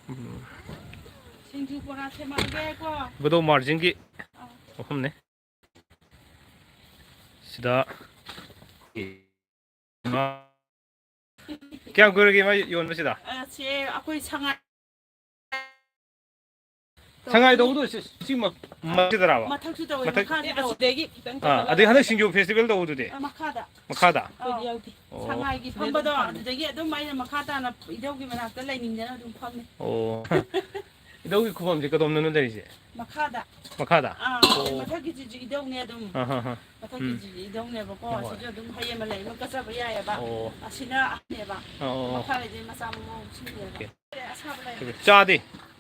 ꯎꯝ꯫ ꯁꯤꯡꯖꯨ ꯕꯣꯔꯥ ꯁꯦꯝꯃꯛꯑꯒꯦꯀꯣ꯫ ꯕꯨꯗꯣ ꯃꯥꯔꯖꯤꯟꯒꯤ ꯑꯥ꯫ ꯃꯐꯝꯅꯦ꯫ ꯁꯤꯗ ꯀꯌꯥꯝ ꯀꯨꯏꯔꯒꯦ ꯃꯥ ꯌꯣꯟꯕꯁꯤꯗ? ꯑ, ꯁꯦ ꯑꯩꯈꯣꯏ ꯁꯉꯥꯏ ꯁꯉꯥꯏ ꯇꯧꯕꯗꯣ ꯁꯤ, ꯁꯤ ꯃ-, ꯃꯊꯛꯇꯔꯥꯕ? ꯃꯊꯛꯁꯨ ꯇꯧꯋꯦ, ꯃꯊꯛ-, ꯃꯈꯥꯁꯨ ꯇꯧꯋꯦ꯫ ꯑꯗꯒꯤ ꯈꯤꯇꯪ ꯑꯥ, ꯆꯠꯂꯒ ꯑꯗꯩ ꯍꯟꯗꯛ ꯁꯤꯡꯖꯨ ꯐꯦꯁꯇꯤꯚꯦꯜ ꯇꯧꯕꯗꯨꯗꯤ? ꯑ, ꯃꯈꯥꯗ꯫ ꯃꯈꯥꯗ? ꯑꯥ꯫ ꯑꯩꯈꯣꯏꯗꯤ ꯌꯥꯎꯗꯦ꯫ ꯑꯣ꯫ ꯁꯉꯥꯏꯒꯤ ꯐꯝꯕꯗꯣ, ꯑꯗꯨꯗꯒꯤ ꯑꯗꯨꯝ ꯑꯩꯅ ꯃꯈꯥ ꯇꯥꯅ ꯏꯙꯧꯒꯤ ꯃꯅꯥꯛꯇ ꯂꯩꯅꯤꯡꯗꯅ ꯑꯗꯨꯝ ꯐꯝꯃꯦ꯫ ꯑꯣ꯫ ꯏꯙꯧꯒꯤ ꯈꯨꯕꯝꯁꯦ ꯀꯗꯣꯝꯗꯅꯣ ꯂꯩꯔꯤꯁꯦ? ꯃꯈꯥꯗ꯫ ꯃꯈꯥꯗ? ꯑꯥ, ꯑꯣ꯫ ꯃꯊꯛꯀꯤꯁꯤꯁꯨ ꯏꯙꯧꯅꯦ ꯑꯗꯨꯝ꯫ ꯑꯥ, ꯍꯥ, ꯍꯥ꯫ ꯃꯊꯛꯀꯤꯁꯤꯁꯨ ꯏꯙꯧꯅꯦꯕꯀꯣ꯫ ꯍꯣꯏ꯫ ꯑꯁꯤꯁꯨ ꯑꯗꯨꯝ ꯍꯌꯦꯡ ꯂꯩ ꯑꯃ ꯀꯠꯆꯕ ꯌꯥꯏꯑꯕ꯫ ꯑꯣ꯫ ꯑꯁꯤꯅ ꯑꯍꯟꯅꯦꯕ꯫ ꯑꯣ, ꯑꯣ, ꯑꯣ꯫ ꯃꯈꯥꯗꯗꯤ ꯃꯆꯥ ꯃꯃꯧꯁꯤꯡꯅꯦꯕ꯫ ꯑꯣꯀꯦ꯫ ꯑꯁꯥꯕ ꯂꯩꯔꯦ꯫ ꯆꯥꯗꯤ?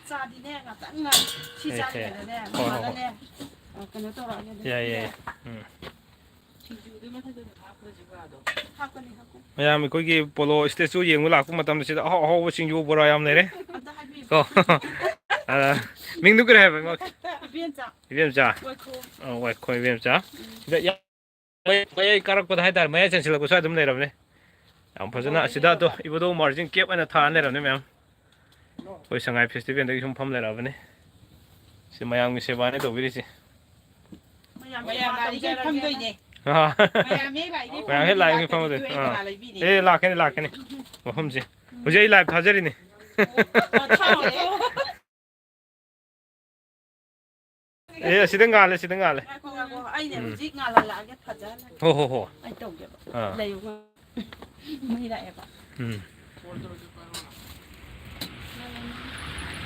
ꯆꯥꯗꯤꯅꯦ, ꯉꯥꯛꯇꯪ ꯉꯥꯏ꯫ ꯁꯤ ꯑꯦ, ꯑꯦ꯫ ꯆꯥꯔꯤꯉꯩꯗꯅꯦ, ꯍꯣꯏ, ꯍꯣꯏ, ꯍꯣꯏ꯫ ꯃꯃꯥꯅꯅꯦ, ꯑ, ꯀꯩꯅꯣ ꯇꯧꯔꯛꯑꯒꯦ ꯑꯗꯨꯝ꯫ ꯌꯥꯏ, ꯌꯥꯏ, ꯌꯥꯏ꯫ ꯎꯝ꯫ ꯁꯤꯡꯖꯨꯗꯨ ꯃꯊꯛꯇ ꯑꯗꯨꯝ ꯍꯥꯞꯈ꯭ꯔꯁꯤꯀꯣ ꯑꯗꯣ꯫ ꯍꯥꯞꯀꯅꯤ, ꯍꯥꯞꯀꯅꯤ꯫ ꯃꯌꯥꯝ ꯑꯩꯈꯣꯏꯒꯤ ꯄꯣꯂꯣ ꯁ꯭ꯇꯦꯆꯨ ꯌꯦꯡꯕ ꯂꯥꯛꯄ ꯃꯇꯝꯗ ꯁꯤꯗ ꯑꯍꯥꯎ ꯑꯍꯥꯎꯕ ꯁꯤꯡꯖꯨ ꯕꯣꯔꯥ ꯌꯥꯝ ꯂꯩꯔꯦ꯫ ꯑꯝꯇ ꯍꯥꯏꯕꯤꯌꯨ꯫ ꯀꯣ꯫ ꯑ, ꯃꯤꯡꯗꯨ ꯀꯔꯤ ꯍꯥꯏꯕ ꯏꯃꯥ? ꯏꯕꯦꯝꯆꯥ꯫ ꯏꯕꯦꯝꯆꯥ꯫ ꯋꯥꯏꯈꯣꯝ꯫ ꯑ, ꯋꯥꯏꯈꯣꯝ ꯏꯕꯦꯝꯆꯥ꯫ ꯎꯝ꯫ ꯁꯤꯗ ꯌꯥꯝ ꯃꯌꯥꯏ, ꯃꯌꯥꯏ ꯀꯥꯔꯛꯄꯗ ꯍꯥꯏꯇꯥꯔꯦ, ꯃꯌꯥꯏ ꯆꯟꯁꯤꯜꯂꯛꯄ ꯁ꯭ꯋꯥꯏ ꯑꯗꯨꯝ ꯂꯩꯔꯕꯅꯦ꯫ ꯌꯥꯝ ꯐꯖꯅ ꯑꯁꯤꯗ ꯑꯗꯣ ꯏꯕꯨꯙꯧ ꯃꯥꯔꯖꯤꯡ ꯀꯦꯞ ꯑꯣꯏꯅ ꯊꯥ ꯂꯩꯔꯕꯅꯦ ꯃꯌꯥꯝ꯫ ꯑꯩꯈꯣꯏ ꯁꯉꯥꯏ ꯐꯦꯁꯇꯤꯚꯦꯜꯗꯒꯤ ꯁꯨꯝ ꯐꯝ ꯂꯩꯔꯛꯑꯕꯅꯦ꯫ ꯁꯤ ꯃꯌꯥꯝꯒꯤ ꯁꯦꯕꯥꯅꯦ ꯇꯧꯕꯤꯔꯤꯁꯦ꯫ ꯃꯌꯥꯝ ꯃꯌꯥꯝ ꯂꯥꯛꯏꯈꯩ ꯐꯝꯗꯣꯏꯅꯦ꯫ ꯑꯥ꯫ ꯃꯌꯥꯝ ꯍꯦꯛ ꯂꯥꯛꯏꯈꯩ ꯃꯌꯥꯝ ꯍꯦꯛ ꯂꯥꯛꯏꯈꯩ ꯐꯝꯗꯣꯏꯅꯦ꯫ ꯐꯝꯗꯣꯏꯅꯦ꯫ ꯑꯥ꯫ ꯑꯦ, ꯂꯥꯛꯀꯅꯤ, ꯂꯥꯛꯀꯅꯤ꯫ ꯃꯐꯝꯁꯦ꯫ ꯍꯧꯖꯤꯛ ꯑꯩ ꯂꯥꯏꯚ ꯊꯥꯖꯔꯤꯅꯦ꯫ ꯑꯣ, ꯊꯥꯎ꯫ ꯑꯦ, ꯑꯁꯤꯗ ꯉꯥꯜꯂꯦ, ꯁꯤꯗ ꯉꯥꯜꯂꯦ꯫ ꯉꯥꯏꯈꯣ, ꯉꯥꯏꯈꯣ, ꯑꯩꯅ ꯎꯝ꯫ ꯍꯧꯖꯤꯛ ꯉꯥꯜꯍꯜꯂꯛꯑꯒꯦ, ꯐꯖꯍꯜꯂꯒꯦ꯫ ꯍꯣ, ꯍꯣ, ꯍꯣ꯫ ꯑꯩ ꯇꯧꯒꯦꯕ꯫ ꯑꯥ꯫ ꯂꯩꯌꯨ꯫ ꯃꯩ ꯂꯥꯛꯑꯦꯕ꯫ ꯎꯝ꯫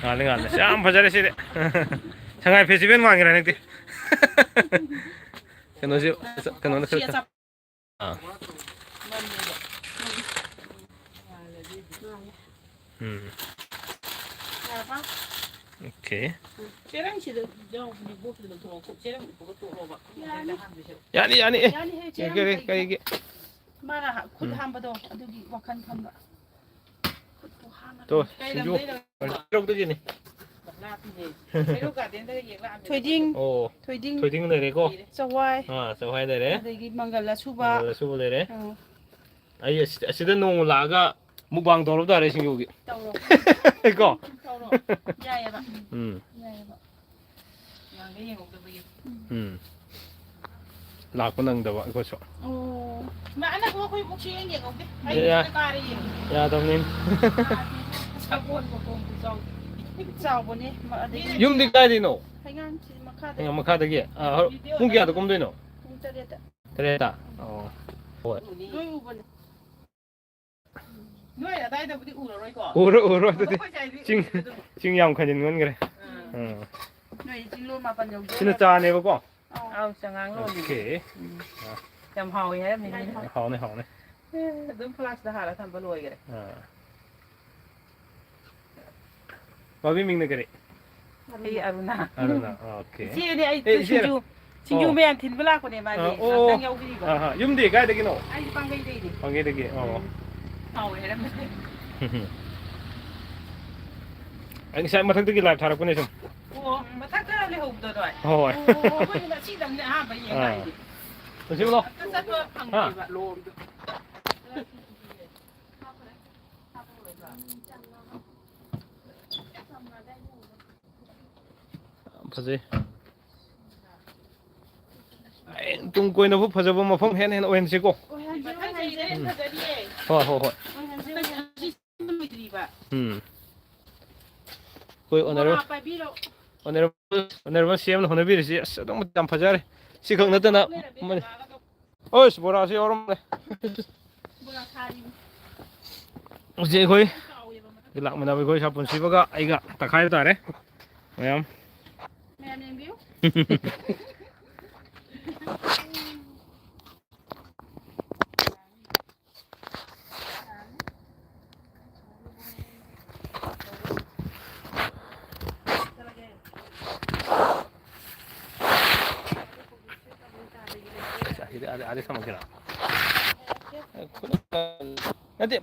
ꯉꯥꯜꯂꯦ, ꯉꯥꯜꯂꯦ꯫ ꯑꯁ, ꯌꯥꯝ ꯐꯖꯔꯦ ꯁꯤꯗꯤ꯫ ꯁꯉꯥꯏ festival ꯃꯥꯟꯈ꯭ꯔꯦ ꯍꯟꯗꯛꯇꯤ꯫ ꯀꯩꯅꯣꯁꯤ, ꯀꯩꯅꯣꯅ ꯁꯤ ꯈꯔ ꯑꯆꯥꯄꯣꯠ ꯑꯥ꯫ ꯃꯝꯃꯦꯕ꯫ ꯎꯝ꯫ ꯌꯥꯔꯕ? ꯑꯣꯀꯦ꯫ ꯆꯦꯔꯪꯁꯤꯗ ꯌꯥꯎꯕꯅꯦ, ꯕꯣꯛꯁꯇꯨꯗ ꯂꯧꯊꯣꯛꯑꯣ꯫ ꯆꯦꯔꯪ ꯎꯄꯨꯗ ꯇꯣꯛꯑꯣꯕ꯫ ꯌꯥꯅꯤ꯫ ꯌꯥꯅꯤ, ꯌꯥꯅꯤ꯫ ꯌꯥꯅꯤ, ꯍꯦ, ꯆꯦꯔꯪ ꯀꯔꯤ, ꯂꯩ꯫ ꯀꯔꯤꯒꯤ? ꯃꯥꯅ ꯈꯨꯠ ꯎꯝ꯫ ꯍꯥꯝꯕꯗꯣ ꯑꯗꯨꯒꯤ ꯋꯥꯈꯜ ꯈꯟꯕ꯫ ꯈꯨꯠꯄꯨ ꯍꯥꯝꯃ ꯇꯣ, ꯊꯝꯃꯤ꯫ ꯁꯤꯡꯖꯨ꯫ ꯀꯩꯔꯣꯝꯗꯒꯤꯅꯦ? ꯍꯩꯔꯣꯛꯇꯒꯤꯅꯦ꯫ ꯂꯥꯞꯄꯤꯅꯦ꯫ ꯍꯩꯔꯣꯛ ꯒꯥꯔꯗꯦꯟꯗꯒ ꯌꯦꯡ ꯂꯥꯛꯑꯝꯃꯦ꯫ ꯊꯣꯏꯗꯤꯡ꯫ ꯑꯣ꯫ ꯊꯣꯏꯗꯤꯡ꯫ ꯊꯣꯏꯗꯤꯡ ꯂꯩꯔꯦꯀꯣ꯫ ꯆꯋꯥꯏ꯫ ꯑꯥ, ꯆꯋꯥꯏ ꯂꯩꯔꯦ꯫ ꯑꯗꯒꯤ ꯃꯪꯒꯜ ꯑꯁꯨꯕ꯫ ꯃꯪꯒꯜ ꯑꯁꯨꯕ ꯂꯩꯔꯦ꯫ ꯑꯥ꯫ ꯑꯩ ꯑꯁꯤ-, ꯑꯁꯤꯗ ꯅꯣꯡꯃ ꯂꯥꯛꯑꯒ mukbang ꯇꯧꯔꯕ ꯇꯥꯔꯦ ꯁꯤꯡꯖꯨꯒꯤ꯫ ꯇꯧꯔꯣ꯫ ꯀꯣ? ꯇꯧꯔꯣ꯫ ꯌꯥꯏꯌꯦꯕ꯫ ꯎꯝ꯫ ꯌꯥꯏꯌꯦꯕ꯫ ꯉꯥꯡꯒ ꯌꯦꯡꯍꯧꯗꯕꯒꯤ꯫ ꯎꯝ꯫ ꯂꯥꯛꯄ ꯅꯪꯗꯕ ꯑꯩꯈꯣꯏꯁꯨ꯫ ꯑꯣ꯫ ꯏꯃꯥ, ꯑꯅꯛꯄ ꯑꯩꯈꯣꯏ ꯑꯃꯨꯛ ꯁꯨ ꯌꯦꯡ ꯌꯦꯡꯍꯧꯗꯦ꯫ ꯑꯩ ꯌꯥ-, ꯁꯤꯗ ꯀꯥꯔꯦ ꯌꯦꯡꯉꯦ꯫ ꯌꯥꯗꯕꯅꯤ꯫ ꯁꯒꯣꯜ ꯃꯈꯣꯡꯁꯨ ꯆꯥꯎꯗꯦ꯫ ꯆꯥꯎꯕꯅꯦ, ꯃ-, ꯑꯗꯒꯤ ꯌꯨꯝꯗꯤ ꯀꯥꯏꯗꯩꯅꯣ? ꯍꯩꯉꯥꯡ ꯁꯤ ꯃꯈꯥꯗ꯫ ꯍꯩꯉꯥꯡ ꯃꯈꯥꯗꯒꯤ? ꯑꯥ, ꯍꯣꯔ-, ꯄꯨꯡ ꯀꯌꯥꯗ ꯀꯨꯝꯗꯣꯏꯅꯣ? ꯄꯨꯡ ꯇꯔꯦꯠꯇ꯫ ꯇꯔꯦꯠꯇ? ꯑꯣ꯫ ꯍꯣꯏ꯫ ꯂꯣꯏ ꯎꯕꯅꯦ꯫ ꯅꯣꯏ ꯑꯗꯥꯏꯗꯕꯨꯗꯤ ꯎꯔꯔꯣꯏꯀꯣ? ꯎꯔꯣꯏ, ꯎꯔꯣꯏ, ꯑꯗꯨꯗꯤ ꯑꯩꯈꯣꯏ ꯁ꯭ꯋꯥꯏꯗꯤ ꯆꯤꯡ, ꯎꯏꯌꯦꯕ ꯑꯗꯨꯝ꯫ ꯆꯤꯡ ꯌꯥꯝ ꯈꯥꯏꯖꯤꯟꯃꯟꯈ꯭ꯔꯦ꯫ ꯑꯥ꯫ ꯎꯝ꯫ ꯅꯣꯏ ꯆꯤꯡꯂꯣꯟ ꯃꯥꯄꯟ ꯌꯧꯗꯣꯔꯦ꯫ ꯁꯤꯅ ꯆꯥꯅꯦꯕꯀꯣ? ꯑꯧ, ꯆꯉꯥꯡ ꯂꯣꯜꯂꯤꯅꯦ꯫ ꯑꯣꯀꯦ꯫ ꯎꯝ꯫ ꯑꯥ꯫ ꯌꯥꯝ ꯍꯥꯎꯋꯦ ꯍꯥꯏꯔꯝꯃꯤꯅꯦ꯫ ꯍꯥꯎꯅꯦ, ꯍꯥꯎꯅꯦ꯫ ꯑꯦ, ꯑꯗꯨꯝ ꯐ꯭ꯂꯥꯛꯁꯇ ꯍꯥꯜꯂ ꯊꯝꯕ ꯂꯣꯏꯈꯔꯦ꯫ ꯑꯥ꯫ ꯕꯥꯕꯤ ꯃꯤꯡꯅ ꯀꯔꯤ? ꯑꯩ ꯑꯔꯨꯅꯥ꯫ ꯑꯔꯨꯅꯥ, ꯑꯣꯀꯦ꯫ ꯏꯆꯦꯅꯦ, ꯑꯩ ꯑꯦ, ꯏꯆꯦꯔꯣ? ꯁꯤꯡꯖꯨ, ꯁꯤꯡꯖꯨ ꯑꯣ꯫ ꯃꯌꯥꯝ ꯊꯤꯟꯕ ꯂꯥꯛꯄꯅꯦ ꯃꯥꯗꯤ꯫ ꯑꯥ, ꯑꯣ, ꯑꯣ꯫ ꯉꯥꯛꯇꯪ ꯌꯥꯎꯕꯤꯔꯤꯕ꯫ ꯑꯥ, ꯑꯥ꯫ ꯌꯨꯝꯗꯤ ꯀꯥꯏꯗꯒꯤꯅꯣ? ꯑꯩꯗꯤ ꯄꯥꯡꯒꯩꯗꯩꯅꯦ꯫ ꯄꯥꯡꯒꯩꯗꯒꯤ, ꯑꯣ꯫ ꯎꯝ꯫ ꯍꯥꯎꯋꯦ ꯍꯥꯏꯔꯝꯕꯅꯦ꯫ ꯑꯩ ꯉꯁꯥꯏ ꯃꯊꯛꯇꯒꯤ live ꯊꯥꯔꯛꯄꯅꯦ ꯁꯨꯝ꯫ ꯑꯣ, ꯃꯊꯛꯇ ꯂꯩꯍꯧꯕꯗꯣ ꯅꯣꯏ? ꯍꯣꯏ꯫ ꯑꯣ, ꯑꯩꯈꯣꯏꯗꯤ ꯉꯁꯤꯗꯪꯅꯦ ꯑꯍꯥꯟꯕ ꯌꯦꯡ ꯑꯥ꯫ ꯂꯥꯛꯏꯅꯦ꯫ ꯂꯣꯏꯁꯤꯜꯂꯣ꯫ ꯑꯝꯇ ꯆꯠꯄ ꯍꯥ? ꯐꯪꯗꯦꯕ꯫ ꯌꯥꯝ ꯐꯖꯩ꯫ ꯑꯩ ꯇꯨꯡ ꯀꯣꯏꯅꯕꯨ ꯐꯖꯕ ꯃꯐꯝ ꯍꯦꯟꯅ ꯍꯦꯟꯅ ꯑꯣꯏꯍꯟꯁꯤꯀꯣ꯫ ꯑꯣꯏꯍꯟꯁꯦ, ꯃꯊꯪ ꯆꯍꯤꯗ ꯍꯦꯟꯅ ꯎꯝ꯫ ꯐꯖꯔꯤꯌꯦ꯫ ꯍꯣꯏ, ꯍꯣꯏ, ꯍꯣꯏ꯫ ꯑꯣꯏꯍꯟꯁꯦ, ꯑꯣꯏꯍꯟꯁꯦ꯫ ꯎꯝ꯫ ꯑꯩꯈꯣꯏ ꯃꯣꯔꯥ owner꯫ ꯄꯥꯏꯕꯤꯔꯣ꯫ ꯑꯣꯅꯔꯦꯕꯜ, ꯑꯣꯅꯔꯦꯕꯜ ꯁꯤ ꯑꯦꯝꯅ ꯍꯣꯠꯅꯕꯤꯔꯤꯁꯤ ꯑꯁ ꯑꯗꯨꯛ ꯃꯇꯤꯛ ꯌꯥꯝ ꯐꯖꯔꯦ꯫ ꯁꯤ ꯈꯛ ꯅꯠꯇꯅ, ꯑꯁ, ꯕꯣꯔꯥꯁꯨ ꯌꯥꯎꯔꯝꯃꯦ꯫ ꯍꯧꯖꯤꯛ ꯑꯩꯈꯣꯏ ꯂꯥꯛꯃꯤꯟꯅꯕ ꯑꯩꯈꯣꯏ ꯁꯥꯄꯨꯟꯁꯤꯕꯒ ꯑꯩꯒ ꯇꯛꯈꯥꯏꯕ ꯇꯥꯔꯦ ꯃꯌꯥꯝ꯫ ꯑꯁꯤꯗꯤ ꯑꯥꯗ, ꯑꯥꯗ ꯊꯝꯃꯛꯀꯦꯔꯥ? ꯅꯠꯇꯦ,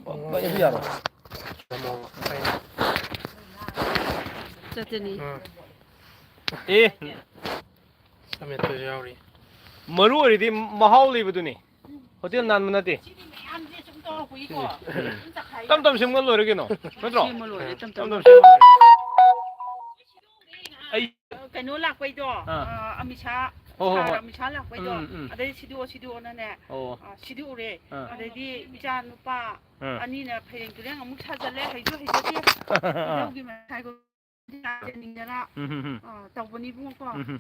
ꯑꯗꯨ ꯌꯥꯔꯣꯏ꯫ ꯆꯠꯇꯅꯤ꯫ ꯎꯝ꯫ ꯑꯦ꯫ ꯁꯃꯦꯠꯇꯁꯨ ꯌꯥꯎꯔꯤ꯫ ꯃꯔꯨ ꯑꯣꯏꯔꯤꯗꯤ ꯃꯍꯥꯎ ꯂꯩꯕꯗꯨꯅꯤ꯫ ꯍꯣꯇꯦꯜ ꯅꯥꯟꯕ ꯅꯠꯇꯦ꯫ ꯁꯤꯗꯤ ꯃꯌꯥꯝꯁꯦ ꯁꯨꯝ ꯇꯧꯔꯛꯄꯒꯤꯀꯣ꯫ ꯎꯝ꯫ ꯑꯗꯨꯝ ꯆꯈꯥꯏ ꯇꯞ ꯇꯞ ꯁꯦꯝꯒꯠ ꯂꯣꯏꯔꯦ ꯀꯩꯅꯣ꯫ ꯅꯠꯇ꯭ꯔꯣ? ꯁꯦꯝꯃ ꯂꯣꯏꯔꯦ, ꯇꯞ ꯇꯞ ꯇꯞ ꯇꯞ꯫ ꯁꯦꯝꯃ ꯂꯣꯏꯔꯦ꯫ ꯑꯩ ꯀꯩꯅꯣ ꯂꯥꯛꯄꯩꯗꯣ, ꯑꯥ꯫ ꯑ, ꯑꯃꯤꯁꯥ, ꯍꯣ, ꯍꯣ, ꯁꯥꯔ ꯍꯣꯏ꯫ ꯑꯃꯤꯁꯥ ꯂꯥꯛꯄꯩꯗꯣ, ꯎꯝ, ꯎꯝ꯫ ꯑꯗꯩ ꯁꯤꯗꯣꯛꯑꯣ, ꯁꯤꯗꯣꯛꯑꯣꯅꯅꯦ, ꯑꯣ꯫ ꯑ, ꯁꯤꯗꯣꯛꯎꯔꯦ꯫ ꯑꯥ꯫ ꯑꯗꯩꯗꯤ ꯏꯆꯥ ꯅꯨꯄꯥ ꯑꯥ꯫ ꯑꯅꯤꯅ ꯐꯩꯔꯦꯡ ꯇꯨꯔꯦꯡ ꯑꯃꯨꯛ ꯁꯥꯖꯜꯂꯦ, ꯍꯩꯁꯨ ꯍꯩꯖꯗꯦ꯫ ꯑꯥ꯫ ꯏꯙꯧꯒꯤ ꯃꯁꯥꯏꯒꯣ ꯌꯥꯖꯅꯤꯡꯗꯅ, ꯎꯝ, ꯎꯝ, ꯎꯝ꯫ ꯑ, ꯇꯧꯕꯅꯤꯕꯨꯡꯉꯣꯀꯣ꯫ ꯎꯝ, ꯎꯝ꯫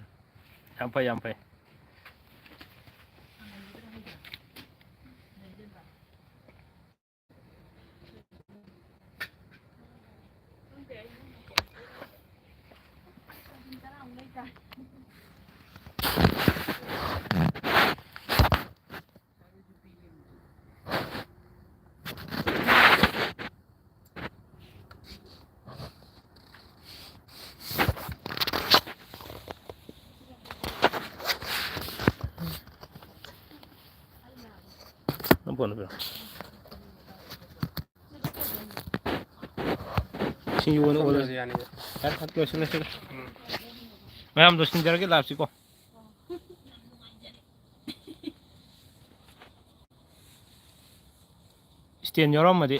ꯌꯥꯝ ꯐꯩ, ꯌꯥꯝ ꯐꯩ꯫ ꯅꯪ ꯐꯣꯟꯗꯣ ꯄꯤꯔꯛꯑꯣ꯫ ꯁꯤꯡꯖꯨ ꯑꯣꯏꯅ ꯑꯣꯜꯂꯁꯤ꯫ ꯌꯥꯅꯤꯗ꯫ ꯌꯥꯔꯦ, ꯂꯣꯏꯁꯤꯜꯂꯁꯤꯗ꯫ ꯎꯝ꯫ ꯃꯌꯥꯝ ꯂꯣꯏꯁꯤꯟꯖꯔꯒꯦ, ꯂꯥꯛꯁꯤꯀꯣ꯫ ꯏꯁꯇꯦꯟ ꯌꯥꯎꯔꯝꯃꯗꯤ꯫